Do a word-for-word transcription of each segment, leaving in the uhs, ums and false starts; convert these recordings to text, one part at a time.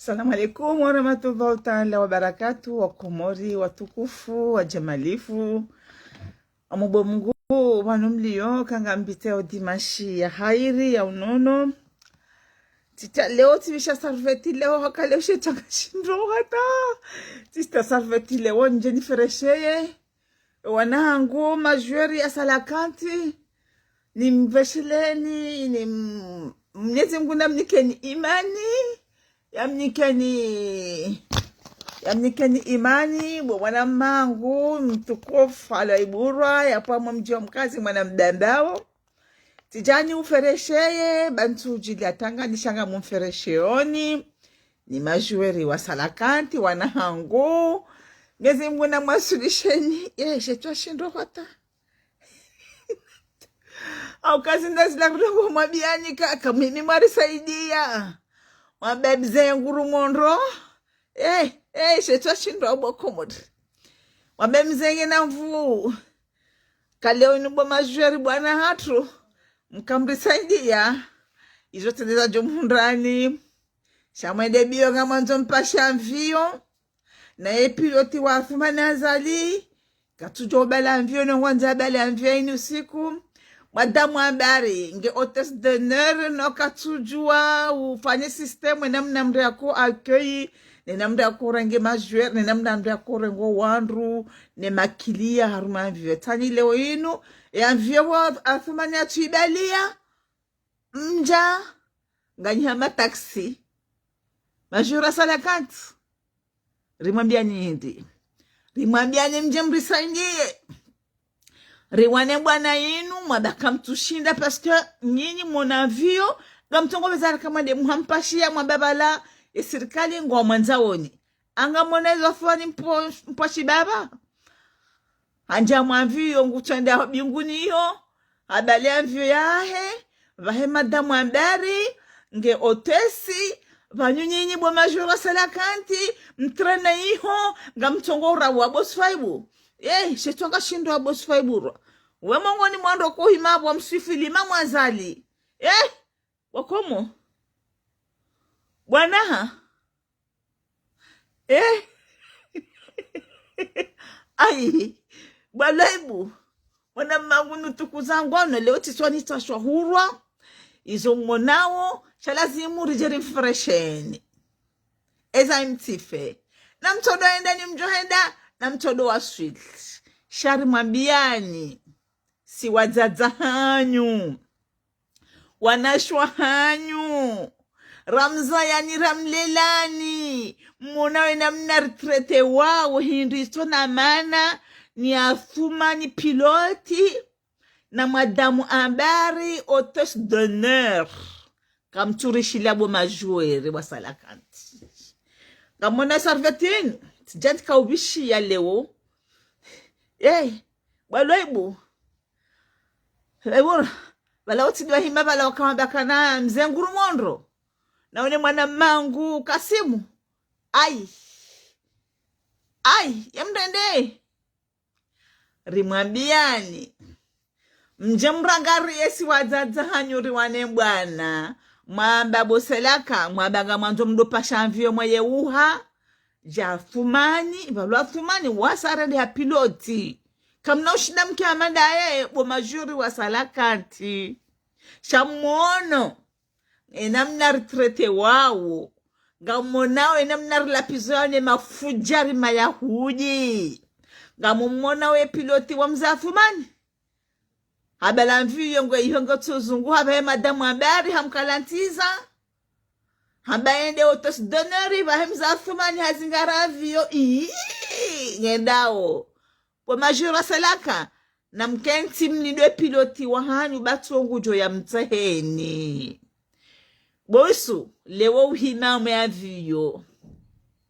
Assalamu alaikum warahmatullahi taala wabarakatuh, Wakomori watukufu, wajamalifu. Amubo Mungu, pvanu mlio, kangambitse odimashi ya hairi, ya unono. Tsitsa leo, tsipvisha sarveti leo, haka leo shetwanga shindo hata. Tsitsa sarveti leo, ndje niferesheye. Wana hangu, majoueurs ya Salakanti, nimvesheleni, ni m-, Mnyezi Mungu namnikeni imani, yamnikeni, yamnikeni imani, bo mwana mangu, mtukufu, alo iburwa, ya pvamwe mdji wa mkazi, mwana mdambao. Tsidjani uferesheye, bantsu djili atanga nishanga mumferesheoni, ni majoueurs wa Salakanti, wana hangu. Mnyezi Mungu namwasulisheni, ye, shetwa shindo hata. Au kazi ndazila kurongo mwambiani kaka, mimi mwarisaidia. Mwambe mze nguru mondro. Eh, eh, shetwa shindo abo Komori. Mwambe mze ngena mvu. Kaleo inu bo majoueurs bwana hatru. Mkamrisaidia. Izo tendeza djo mhundrani. Sha mwende biyo ngamwandzo mpashe avion. Naye pilote wa Athumani Azali, katsudjuwa ubali avion, no ngwandzo abali avion inu usiku. Madamu Ambari, nge hôtesse d'honneur, no katsudjuwa ufanye système, namna mndru yako accueil, ne namna yako renge majoueurs, ne namna mndru yako rengo wandru, ne makiliya harumwa avion. Tsani leo inu, ye avion wa Athumani atsuibaliya, mdja, nganyi ha mataxi. Majoueurs wa Salakanti. Rimwambiani hindri. Rimwambiani mdje mrisaidiye. Riwane bwana inu, mwamba kamtsushinda, parce que nyinyi mwona avion, ngamtsongo pveza raka mwende muhampashiya, mwamba bala, ye sirikali ngwamwandzaoni. Anga mwona izo fwani mpo-, mpwashi baba. Handja mwa avion ngutswenda mbinguni iyo, habali avion yahe, pvahe madamu Ambari, nge hôtesse, pvanu nyinyi bo majoueurs wa Salakanti, mtrene iho, ngamtsongo urawa bo Swaibu. Eh, shetwanga shindo abo Swaibu rwa. We mongoni mwandro kuhima bo mswifili mamwazali. Eh, wakomo. Bwanaha. Eh? Ayi, bwalaibu. Mwana mangu nutukuza ngwano, leo tsitswani tsashwa hurwa. Izo mwonao, sha lazimu ridje rimferesheni. Eza imtife. Na mtsodo enda ni mdjo henda, na mtsodo waswili. Sha rimwambiani, si wadzadze hanyu. Wanashe wahanyu, ramzayani, ramlelani, mwona we namna ritraité wawo hindru isona mana, ni Athumani pilote, na madamu Ambari hôtesse d'honneur. Kamtsurishiya bo majoueurs wa Salakanti. Ngamwona sarveti inu, tsidjandika ubishiya leo. Eh, bwalaibu. Ebura, bala utsidwa hima bala wakamwamba kana mze nguru mondro. Na une mwana mangu Kasimu. Ayi. Ayi, ye mndrende. Rimwambiani. Mdje mrangariye si wadzadze hanyu riwane bwana. Mwamba bo Salaka, mwamba ngamwandzo mdopasha avion mwaye uha. Dja Athumani, pvalo Athumani, wasarende ha pilote. Kamna ushinda mke amanda ye, bo majoueurs wa Salakanti. Sha mwono, e namna ritraité wawo. Ngamwonao e namna rilapvizo ne mafudjari mayahudi. Ngamwonao e pilote wa mze Athumani. Habala avion ngwe iho ngotsuzungu, hamba he madamu Ambari hamkalantiza. Hamba yende hôtesse d'honneur, pvahe mze Athumani hazingara avion. Ii, ngendao. Bo majoueurs wa Salaka, namkentsi mlinde pilote wahanyu batsu ngudjo ya mtseheni. Bo isu, leo uhima mwe avion.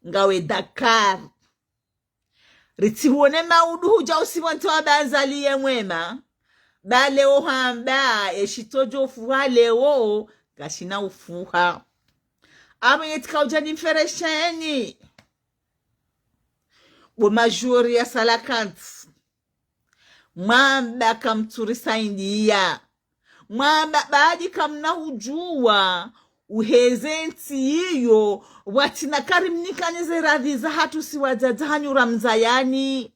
Ngawe Dakar. Ritsihuone maudu hudja usiwantsi wa banzaliye mwema. Ba leo hamba, eshitsodjo fuha leo, ngashina ufuha. Amo yetsika udja nimferesheni. Bo majoueurs ya Salakanti. Mwamba kamtsurisaidiya. Mwamba baadi kamna hudjuwa. uheze ntsi iyo, pvwatsina karimnikane ze radhi zahatru si wadzadze hanyu ramzayani.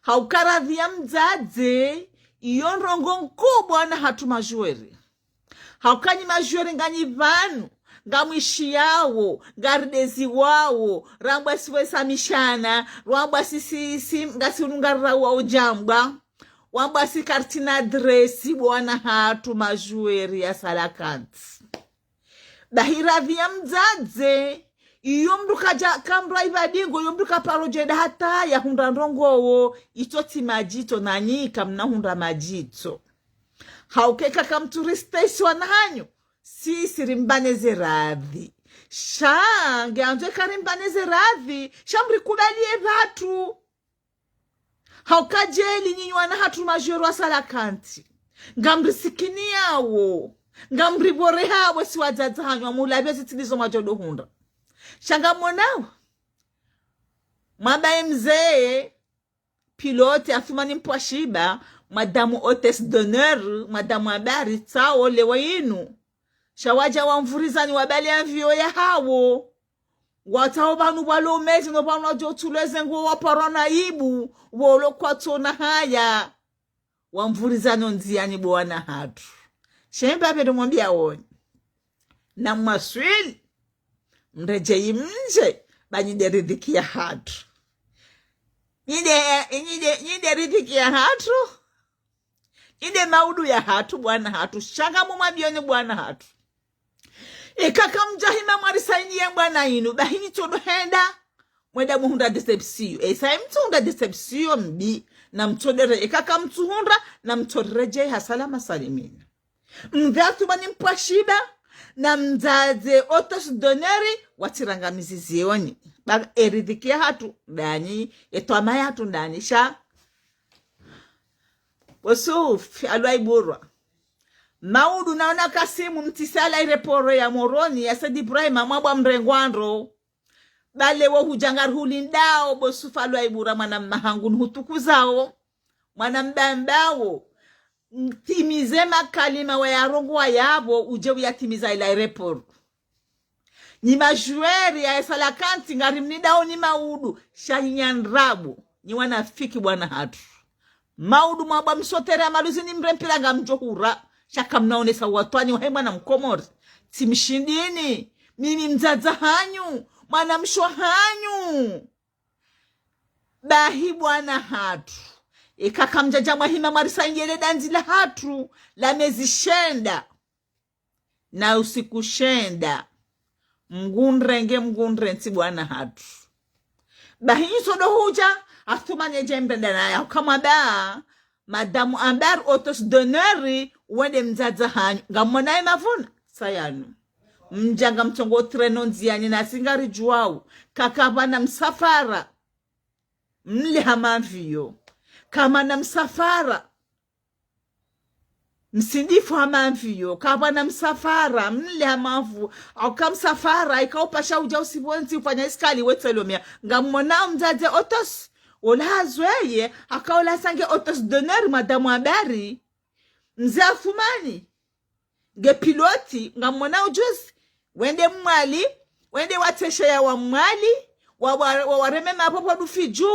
Hauka radhi ya mdzadze, iyo ndrongo nkuu bwana hatru majoueurs. Hauka nyi majoueurs nganyi pvanu, ngamwishiyawo, ngarideziwawo, rambwa si wesa mishana, rambwa si, si, si, ngasi unu ngarirawa ujambwa, wambwa si karitsina adresse bwana hatru majoueurs ya Salakanti. Bahi radhi ya mdzadze, iyo mndru kadja kamrwa ipvadingo, iyo mndru kaparo djenda hata yahundra ndrongowo, itso tsi madjitso nanyi kamnahundra madjitso. Hauka eka kamtsu respecter wana hanyu, sisi rimbane ze radhi. Sha, nge andzo eka rimbane ze radhi, sha mrikubaliye pvatsu. Hauka djeli nyinyi wana hatru majoueurs wa Salakanti. Ngamrisikiniyawo. Ngamriborehawo si wadzadze hanyu wamulapve zitsilizo mwadjo dohundra. Sha ngamonawo. Mwabaye mzee, pilote Athumani Mpwashiba, madamu hôtesse d'honneur, madamu habari, tsawo lewo inu. Sha wadja wamvurizani wabale avion yahawo. Watsaho pvanu pvwalo mezi no pvanu wadjo tsuleze ngo waparwa na aibu, wolo kwatsona haya. Wamvurizani ondziani bwana hatru. Shemba pvendo mwambiya wonyi. Na mwaswili. Mredjeyi mdje, ba nyi nde ridhiki ya hatru. Nyi nde, nyi nde, nyi nde ridhiki ya hatru. Nyi nde maudu ya hatru, bwana hatru. Sha ngamumwambiyoni bwana hatru. Eka kamdjahima mwarisainiye bwana inu, bahi nyi tsodo henda, mwenda muhundra déception. Esa mtsuhundra déception mbi, na mtsodere, eka kamtsuhundra, na mtsoredjeyi ha salama salimina. Mdhwatru bani Mpwashiba, na mdzadze hôtesse d'honneur, watsirangamizizioni. Ba eridhiki ya hatru, ndani, etwama ya hatru, ndani, sha. Bo Sufi, alwa iburwa. Maudu naona Kasimu mtsisa la aéroport ya Moroni ya Said Ibrahim mwabwa mrengwandro. Bale wo hudja ngarihulindao bo Sufi alwa iburwa mwana mmahangu nuhutukuzao. Mwana mbambawo. Timize makalima wayarongowa yapvo udje uyatimiza ila aéroport. Nyi majoueurs ya Salakanti ngarimnidao ni maudu, sha nyi ndrabo, nyi wanafiki bwana hatru. Maudu mwabwa msotere ya maluzi ni mrempila ngamdjo hura, sha kamnaonesa watwani wahe mwana mkomori. Tsimshindini, mimi mdzadze hanyu, mwana mshe hanyu. Bahi bwana hatru. Eka kamdjadja mwahima mwarisainiye le dandzi la hatru, la mezi shenda. Na usiku shenda. Mngu nrenge, Mngu nrentsi bwana hatru. Bahi nyi tsodo hudja, Athumani edje mrenda naye. Hauka mwamba, madamu habari hôtesse d'honneur, wende mdzadze hanyu. Ngamonaye mavuna, sayanu. Mdja ngamtsongo treno ndziani nasi ngaridjuwao. Kakapvana msafara. Mle ha maviyo. Kamana msafara. Msindifu ha maviyo. Kapvana msafara. Mle ha mavu. Hauka msafara. Ika upasha udja usipvondzi ufanya iskali wetselomia. Ngamonao mdzadze hôtesse. Ola hazweye. Haka ola sange hôtesse d'honneur madamu habari. Mze Athumani. Nge pilote, ngamwona ujuzi. Wende Mwali, wende watsesheya wa Mwali, wa, wa, wa, wareme mapopvo dufi dju.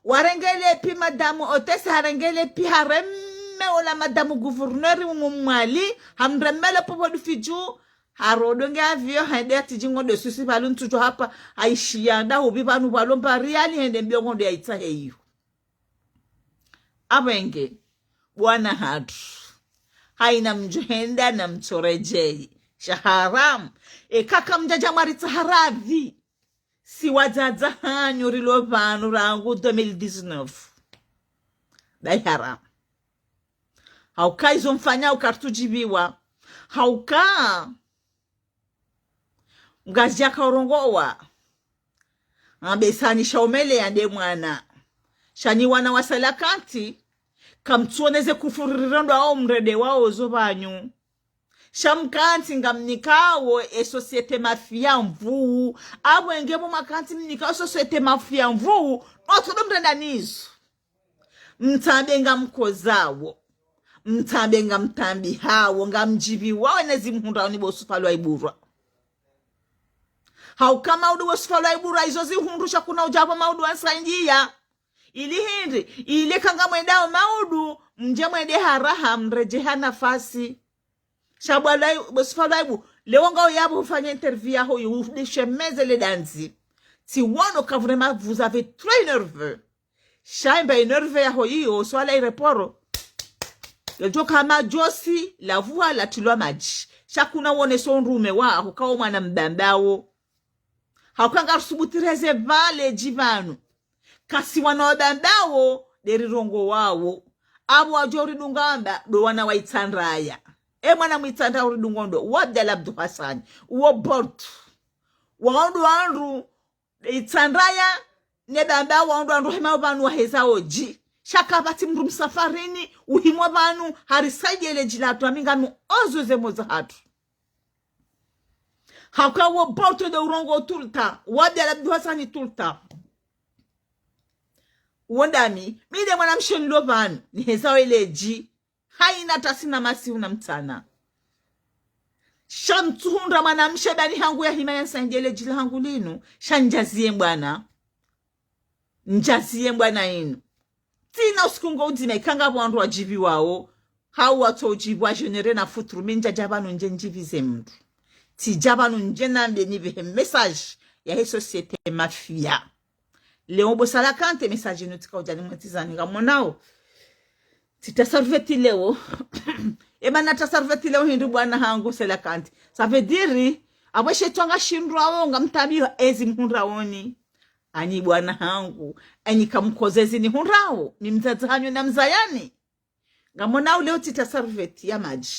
Warengele pi madamu hôtesse, harengele pi hareme ola madamu gouverneur umu Mwali, hamremele popvo dufi dju. Harodo nge avion, hende atidji ngondo susi pvalu ntsudjo hapva, haishiya nda hubi pvanu pvalo mba riali, hende mbio ngondo yaitsahe iyo. Abwenge, bwana hatru. Haina mdjo henda na mtsoredjeyi. Sha haramu. Eka kamdjadja mwaritsaha radhi. Si wadzadze hanyu rilo pvanu rangu deux mille dix-neuf. Bayi haramu. Hauka izo mfanyao karitsudjibiwa. Hauka. Ngazidja kaorongowa. Ambesani sha umeleya nde mwana. Sha nyi wana wa Salakanti, kamtsuoneze kufuriri rondo ao mrende wao zo pvanyu. Sha mkantsi ngamnikao e société mafia mvuu. Abwenge bo mkantsi mnikao société mafia mvuu. Notsodo mrenda nizo. Mtsambe ngamkozao. Mtambe ngamtambihawo, ngamdjiviwawo ne zimhundrawo ni bo Sufa Lwaiburwa. Hauka Maudu bo Sufa Lwaiburwa, izo zihundru sha kuna udja pvo Maudu wansanyiya. Ili hindri, ile ka ngamwendao Maudu, mdje mwende ha raha, mredjeyi ha nafasi. Sha bo Lwai-, bo Sufa Lwaibu, leo ngauyapvo ufanye interview yaho yo, udishemeze le dandzi. Tsiwono ka vraiment vous avez trop énervé. Sha imba énervé yaho iyo, swala ireporo. Yodjo kama djosi, lavua latilwa madji. Sha kuna wone so ndrume waho, kawo mwana mbambawo. Hauka ngarisubutireze pvale dji pvanu. Kasi wana wabambawo, nderirongowawo. Apvo wadjo uridunga wamba, ndo wana wa Itsandraya. E mwana mwitsandra uridungo ndo, uwo Abdallah Abdou Hassane, uwo Bolt. Wao ndo wandru, Itsandraya, ne bambawo wao ndo wandru hema pvanu waheza odji. Sha kapvatsi mndru msafarini, uhimwa pvanu, harisaidiya le dji latru, ami ngami ozo ze moza hatru. Hauka wo Bolt nde urongowa tout le temps, uwo Abdallah Abdou Hassane tout le temps. Uwo ndami, mi nde mwanamshe nilo pvanu, niheza wele dji. Haina tasi na masihu na mtsana. Sha ntsuhundra mwanamshe pvani hangu ya hima ya nsaidiye le dji lahangu linu, sha ndjaziye mbwana. Ndjaziye mbwana inu. Tsina usiku ngo udzima ika ngapvo wandru wadjiviwawo, hau watso udjiviwa, je n'ai rien à foutre, mi ndjadja pvanu ndje ndjivize mndru. Tsidja pvanu ndje nambe nipvehe message yahe société mafia. Leo bo Salakante, message inu tsika udja nimwetsizani ngamonao. Tsitasarufeti leo. Eba natasarufeti leo hindri bwana hangu Salakante. Ça veut dire, apvo she tsonga shindru awo ngamtambiyo ezi mhundrawo ni. Anyi bwana hangu, anyi kamkoze ezi nihundrawo, mi mdzadze hanyu na mzayani. Ngamonao leo tsitasarufeti ya madji.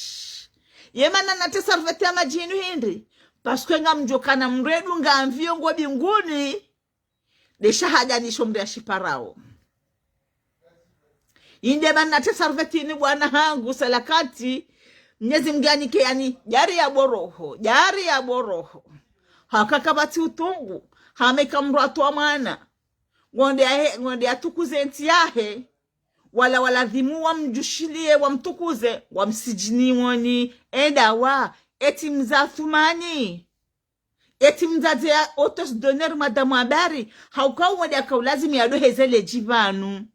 Yemana natasarufeti ya madji inu hindri, parce que ngamdjo kana mndru edunga mviyo ngo binguni. Nde shahada nisho mndru ya shiparawo. Inde mana tasarufeti ni bwana hangu Salakante, Mnyezi Mngu yanike yani, djari ya bo roho, djari ya bo roho. Haka kapvatsi utungu, hama ika mndru atowa mwana. Ngonde yahe, ngonde yatukuze ntsi yahe. Wala waladhimu wamdjushiliye, wamtukuze, wamsidjini woni, enda wa, eti mza Thumani. Eti mdzadze ya auto-se-donner madamu habari, hauka uwo nde yaka ulazimu yadoheze le dji pvanu.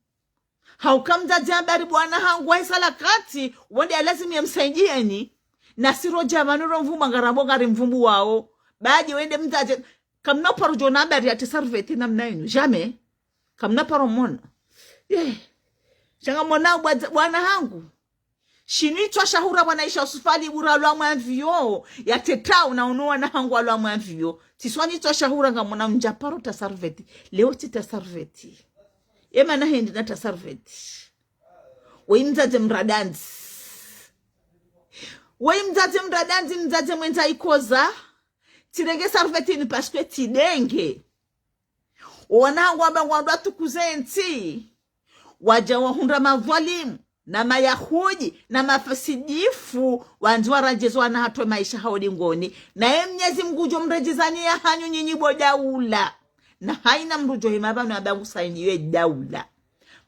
Hauka mdzadze habari bwana hangu wahe Salakante, uwo nde yalazimu yamsaidiyeni. Nasi rodja pvanu romvumba ngarambo ngarimvumbuwawo. Baadji wende mdzadze, kamna paro djona habari ya tasarufeti namna inu, jamais. Kamna paro mona. Ye. Sha ngamona bwa-, bwana hangu. Shinu itswa shahura bwana isha usufali bura lwa mwanviyo, ya tetao na uno wana hangu walwa mwanviyo. Tsiswa nitswa shahura ngamona mdja paro tasarufeti. Leo tsitasarufeti. Yemana hindri natasarufeti. Weyi mdzadze mradandzi. Weyi mdzadze mradandzi, mdzadze mwendza ikoza. Tsirenge sarufeti ni parce que tsidenge. Wana hangu wamba ngwandru watukuze ntsi. Wadja wahundra madhwalimu, na mayahudi, na mafasidifu, wandzi waradjeze wana hatru maisha hawo dingoni. Naye Mnyezi Mngu udjo mredjezani ya hanyu nyinyi bo daula. Na haina mndru djo hima pvanu yamba ngusaidiyao ye daula.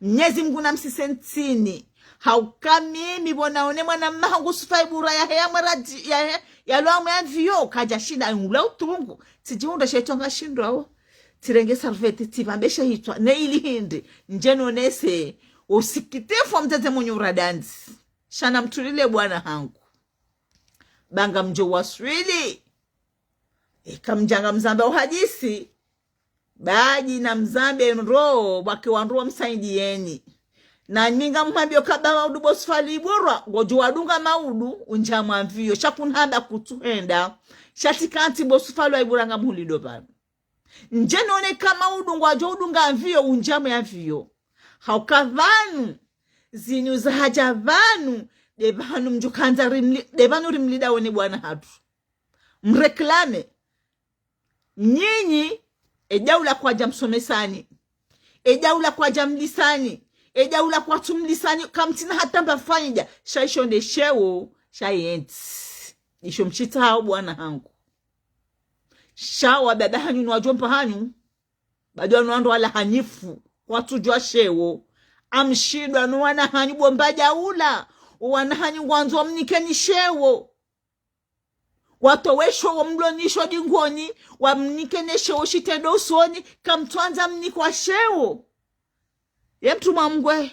Mnyezi Mngu namsise ntsini. Hauka mimi pvo naone mwana mma hangu Sufa Ibura yahe ya mweradi, yahe, yalwa mwanviyo, kadja shinda ngula utungu. Tsidjihundra she itswa ngashindrawo. Tsirenge sarufeti, tsipvambe she itswa. Ne ili hindri, ndje nonese usikitifu wa mdzadze mwenye uradandzi. Sha namtulile bwana hangu. Ba ngamdjo waswili. Eka mdja ngamzamba uhadisi. Baadji namzambe ndro, bwake wandru wamsaidiyeni. Na mi ngamhwambiyo kaba Maudu bo Sufa Ibura, ngodjo wadunga Maudu, undja mwanviyo. Sha kunhamba kutsuhenda. Sha tsikantsi bo Sufa Ibura ngamhulindo pvanu. Ndje none ka Maudu ngwadjo udunga mviyo, undja mwanviyo. Hauka pvanu, zinu zahadja pvanu, nde pvanu mdjo kandza rimli-, nde pvanu rimlindao ne bwana hatru. Mreklame. Nyinyi, e daula kwadja msomesani. E daula kwadja mlisani. E daula kwatsumlisani, kamtsina hata mba fanyidja. Sha isho nde sheo, sha yentsi. Isho mshitsahao bwana hangu. Sha wababa hanyu no wadjomba hanyu. Bado wanu wandru wala hanyifu, kwatsudjuwa sheo. Amshindwa no wana hanyu bo mba daula. Wana hanyu ngwandzo wamnikeni sheo. Watowe sheo mlonisho dingoni, wamnikeni sheo shitrende usoni, kamtsandza mnikwa sheo. Ye mtrumwa mgwe.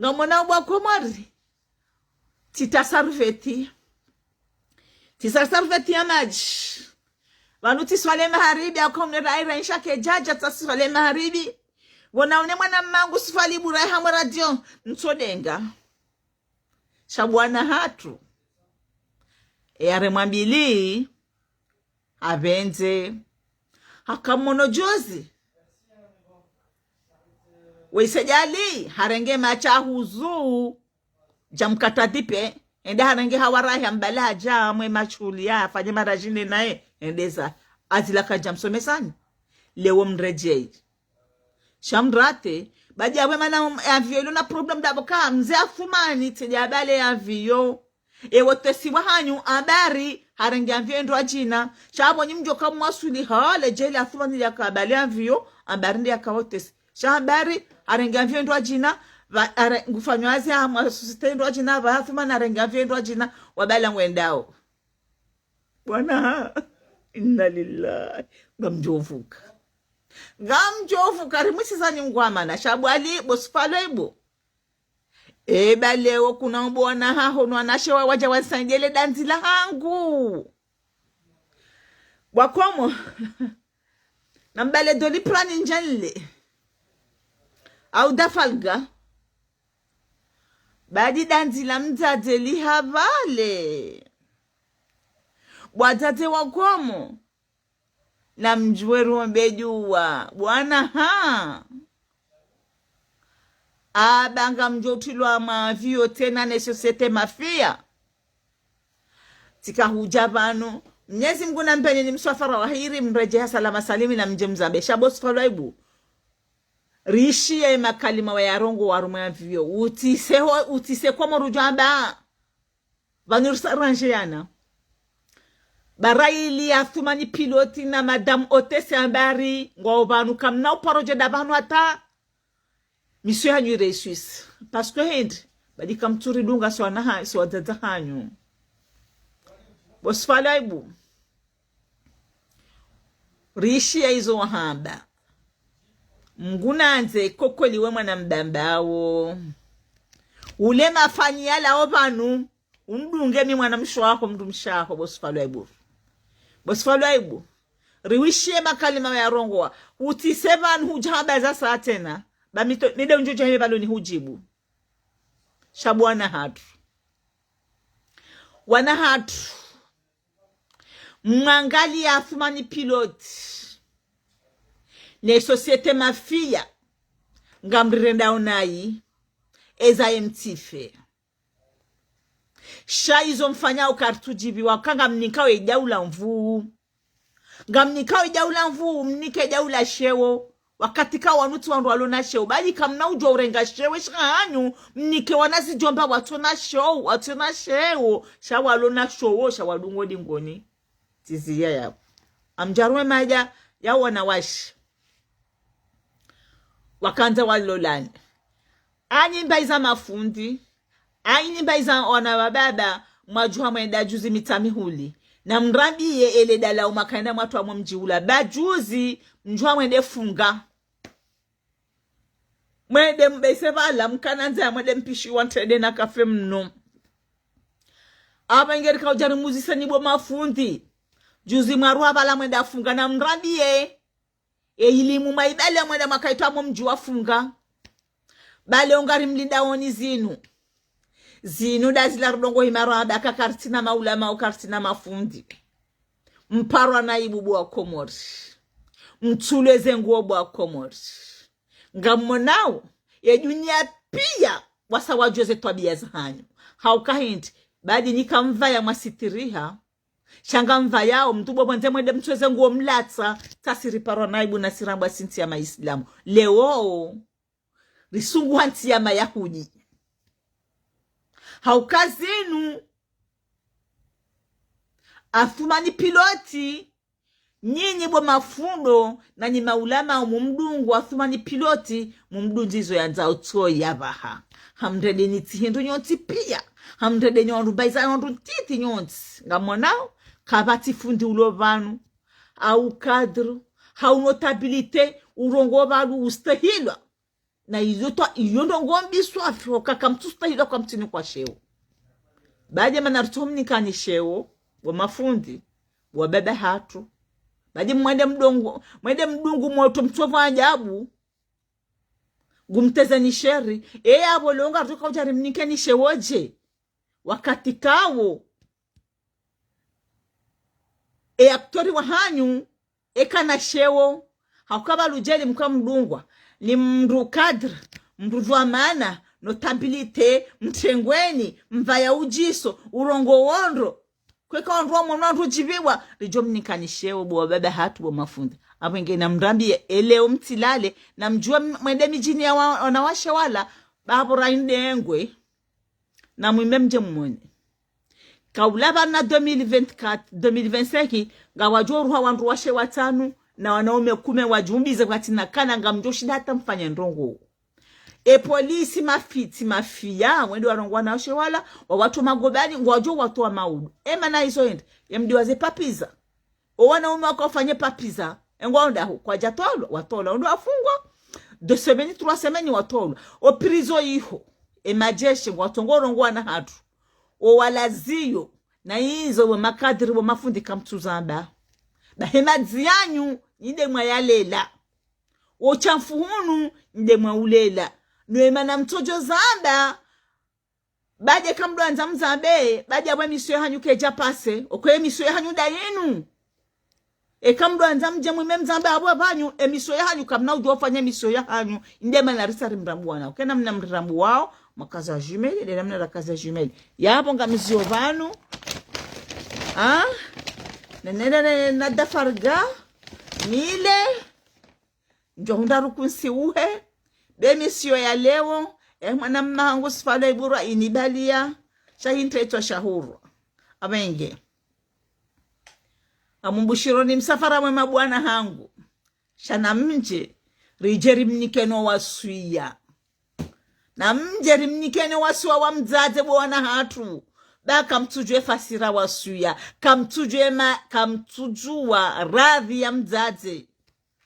Ngamwona ubwa Komori. Tsitsa sarveti. Tsitsa sarveti ya madji. Pvanu tsiswali magharibi, akomne raira insha kedjadja tsiswali magharibi. Pvona une mwana mmangu sifali bura hamwe radio, ntsodenga. Sha bwana hatru. Eyaremwa mbili, hapvendze. Haka mwono juzi. Wese djali, harenge matsha huzu. Djamkata dipe, ende harenge hawara ya mbala hadja mwe mashuli ya, hafanye maraji ne naye, ende za. Azila kadjamsomesani. Leo mredjeyi. Sha mrate, badi awe mana, um, avion ilo na problème d'abord ka, mze Athumani, tsi dja bale avion. Ewo tesi wa hanyu, habari, harenge avion ndo adjina. Sha pvo nyi mdjoka mwasuli, ha, le djeli Athumani yaka bale avion, habari nde yaka wo tesi. Sha habari, harenge avion ndo adjina, pva, hare, ngufanyo hazi ha mwa société ndo adjina, pva Athumani harenge avion ndo adjina, wabala ngwendao. Bwana, inna lillahi. Ngamdjovuka. Ngamdjovuka, rimwisiza nyungwamana, sha bwali, bo sifalo ibu. Eba leo kuna ubwana haho, nwanashe wa wadja wasaidie le dandzi la hangu. Bwa Komo. Nambale doli prani njanle. Au dafalga. Badi dandzi la mdzadze liha pvale. Bwa dzadze wa Komo. Namdjuwe rombe djuwa. Bwana ha. Aba ngamdjo trilwa mwa avion tsena ne société mafia. Tsika hudja pvanu. Mnyezi Mngu nampveni ni mswafara wa heri, mredjeyi ha salama salimi na mdje mzambe. Sha bo sifalo ibu. Rishiya ye makalima wayarongowa harumwa ye avion. Utsise ho, utsise Komori udjo amba. Pvanu risa ranjeyana. Bara ili Athumani pilote na madame hôtesse habari. Ngwao pvanu kamna uparo djenda pvanu hata. Mission hanyu iréussisse. Parce que hindri. Badi kamtsuridunga si wana ha, si wadzadze hanyu. Bo sifalo ibu. Rishiya izo wahamba. Mngu nandze kokoli we mwana mbambawo. Ule mafanyi yalawo pvanu. Undunge mi mwana mshe waho, mndru mshe waho, bo sifalo ibu. Bo sifalo ibu. Riwishiye makalima wayarongowa. Utsise pvanu hudja hamba za saa tsena. Ba mito, nide undjo dja hime pvalo ni hudjibu. Sha bwana hatru. Wana hatru. Mwangaliye Athumani pilote. Ne société mafia. Ngamrirendao nayi. Eza ye mtsife. Sha izo mfanyao karitsudjibiwa, ka ngamnikao ye daula nvuu. Ngamnikao ye daula nvuu, mnike daula sheo. Wakati ka wanu tsi wandru walo na sheo. Badi kamna udjuwa urenga sheo, sha hanyu, mnike wana zidjomba watso na sheo, watso na sheo. Sha walo na sheo, sha wadungo dingoni. Tiziya yapvo. Amdjaruwe madja, ya wana washe. Wakandza walolane. Anyi mbayi za mafundi, anyi mbayi za wana wa baba, mwadjuha mwenda juzi Mitsamihuli. Namrambiye ele dala umakaenda mwatru amwe mdji ula. Ba juzi, mdjuha mwende funga. Mwende mbese pvala, mkana ndzaya mwende mpishiwa ntrende na kafe mno. Apvo ngerika udjari muzise ni bo mafundi. Juzi mwaruha pvala mwenda funga namrambiye. E ilimu mwaibale mwenda mwakaitwa mo mdji wa funga. Bale ongari mlinda woni zinu. Zinu nda zila rudongo himaro amba ka karitsina maulama, o karitsina mafundi. Mparwa na ibu bo wa Komori. Mtsuleze nguo bo wa Komori. Ngammonao, ye dunia piya, wasa wadjuwe ze twabiya za hanyu. Hauka hindri, badi nyi kamvaya mwasitiriha, sha ngamvayao, mndru bo mwandze mwende mtsuleze nguo mlatsa, tsasi riparwa na ibu na sirambwa si ntsi ya maislamu. Leo, risunguha ntsi ya mayahudi. Hauka zinu, Athumani pilote, Nyinyi bo mafundi, na nyi maulama, mumdungu Athumani piloti, mumdungu izo yandzao utsoyi ya pvaha. Hamredeni tsi hindru nyontsi pia. Hamredeni wandru baiza wandru ntiti nyontsi. Ngamonao, kapvatsi fundi ulo pvanu. Au cadre, hau notabilité, urongoa pvanu ustahilwa. Na iyo twa, iyo ndrongoo mbi swafi, hoka kamtsustahilwa kamtsinikwa sheo. Baadje mana ritsomnikani sheo, bo mafundi, bo wababa hatru. Baadje mwende mdungu, mwende mdungu motro mtsovu ajabu. Ngumtezeni sheri, e yapvo leo ngarudjo kaudja rimnikeni sheo dje. Wakati kawo, e acteur wahanyu, eka na sheo, hauka pvalo djeli mka mdungwa, ni mndru cadre, mndru dhwamana, notabilité, mtrengweni, mvaya udjiso, urongoa wondro. Kweka wandru wamwono wandru djipviwa, ridjo mnikani sheo bo wababa hatru bo mafundi. Apvo nge na mrambiye, e leo mtsilale, na mdjuwe m-, mwende midjini ya wa-, wanawashe wala, bapvo raindengwe. Na mwime mdje mmone. Kaula pvanu deux mille vingt-quatre, deux mille vingt-cinq, ngawadjo ruha wandru washe watsanu, na wanaume kume wadjumbize pvwatsina kana ngamdjo shinda hata mfanye ndrongoo. E polisi mafitsi, mafiya, mwende warongoa wanawashe wala, wawatru magobani, ngwadjo watoa maudu. E mana izo ende, ye mdiwaze papiza. O wanaume waka wafanye papiza. Engwa onda ho, kwadja tolwa, watolwa, ondo wafungwa. Deux semaines, trois semaines, watolwa. O prison iho. E madjeshi, ngwatsongo rongoa wana hatru. O walaziyo, na izo bo makadiri, bo mafundi kamtsuzamba. Bahe madzi yanyu, nyi nde mwayalela. O shamfu hunu, nyi nde mwaulela. Nwe mana mtsodjo zamba, baadje kamdjwandza mzambe, baadje apvo emission yahanyu kedja pase, oko emission yahanyu nda yinu. E kamdjwandza mdje mwime mzambe apvo apvanyu, emission yahanyu kamna udjo fanya emission yahanyu, nde mana risa rimrambuwana. Oke namna mrirambuwao, mwakaza jumelle, nde namna rakaza jumelle. Yapvo ngamzio pvanu, ah, nenene ne, na dafarga, mile, ndjo hundra rukunsi uhe, be emission ya leo, e mwana mma hangu Sifalo Ibura inibaliya, sha hindri etswa shahurwa. Apvenge. Ngamumbushiro ni msafara mwema bwana hangu. Sha na mdje, ridje rimnikeni o waswiya. Na mdje rimnikeni o waswiya wa mdzadze bo wana hatru. Ba kamtsudjuwa e fasira waswiya. Kamtsudjuwa ma-, kamtsudjuwa radhi ya mdzadze.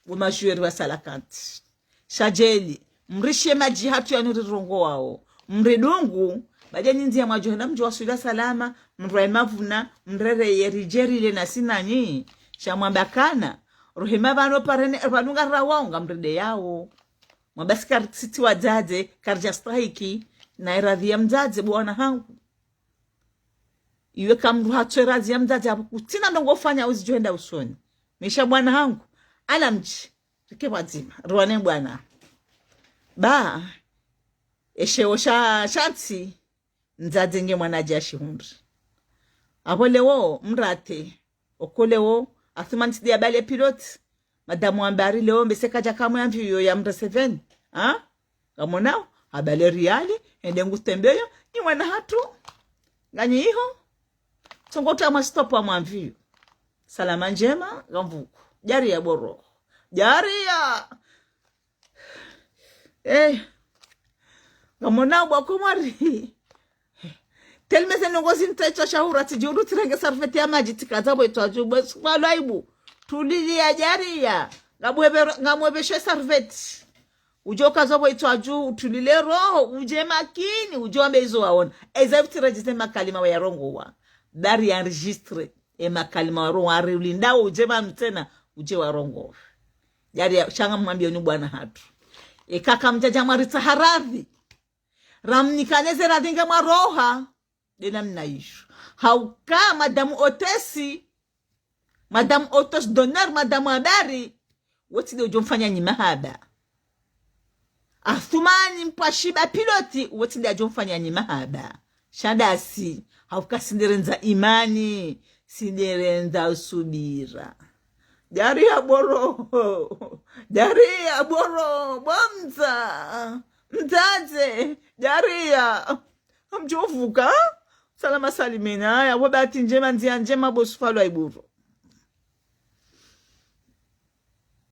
Bo majueri wa salakanti. Sha djeli, mrishiye madji hatru yanu rirongoao. Mridungu, baadje nyi ndziya mwadjo henda mdji wa swila salama, mrwaye mavuna, mrereye ridje rile na sinanyi. Sha mwamba kana, ruhima pvanu parene, pvanu ngarawao ngamrideyao. Mwamba si karisiti wadzadze, karidja strike, na iradhi ya mdzadze bo wana hangu. Iwe kamdru hatso iradhi ya mdzadze apvo kutsina ndrongoo ufanya uzidjo henda usoni. Maesha bwana hangu, ana mdji, rike pvwadzima, ruwane bwana. Ba, esheo sha, sha ntsi, mdzadze nge mwana adja shihundri. Apvo leo, mrate, oko leo, Athumani tsi nde yabale pilote. Madamu Ambari leo mbese kadja kamwe avion iyo ya Mreseveni. Ha? Ngamonao, habale riali, hende ngutembeyo, ni wana hatru. Nganyi iho. Tsongo tsamwa stop wa mwa avion. Salama ndjema, ngamvuku. Djariya boro. Djariya! Eh, ngamona bwa Komori. Telmeze nongo zintsa etswa shahura tsidjuru tsirenge sarveti ya madji tsikaza pvo itswa dju bo Sifalo Aibu. Tuliliya djariya. Ngamwebe-, ngamwebeshe sarveti. Udjo kaza pvo itswa dju, utulile roho, udje makini, udjo wambe izo waona. Eza vutiredjeze makalima wayarongowa. Bari ya enregistré. E makalima warongowa, ari ulindao udje pvanu tsena, udje warongowe. Djariya, sha ngamwambiyo ni bwana hatru. Eka kamdjadja mwaritsaha radhi. Ramnikane ze radhi nge mwaroha. Nde namna isho. Hauka madamu hôtesse. Madamu hôtesse d'honneur, madamu Ambari. Wo tsi nde udjo mfanya nyi mahaba. Athumani mpvwa shiba pilote, wo tsi nde adjo mfanya nyi mahaba. Sha ndasi, hauka si nde rendza imani, si nde rendza usubira. Djariya boro, djariya boro, bo mdza, mdzadze, djariya. Ngamdjo vuka, salama salimina, ya wo bahati ndjema, ndziya ndjema, bo Sifalo Aibu.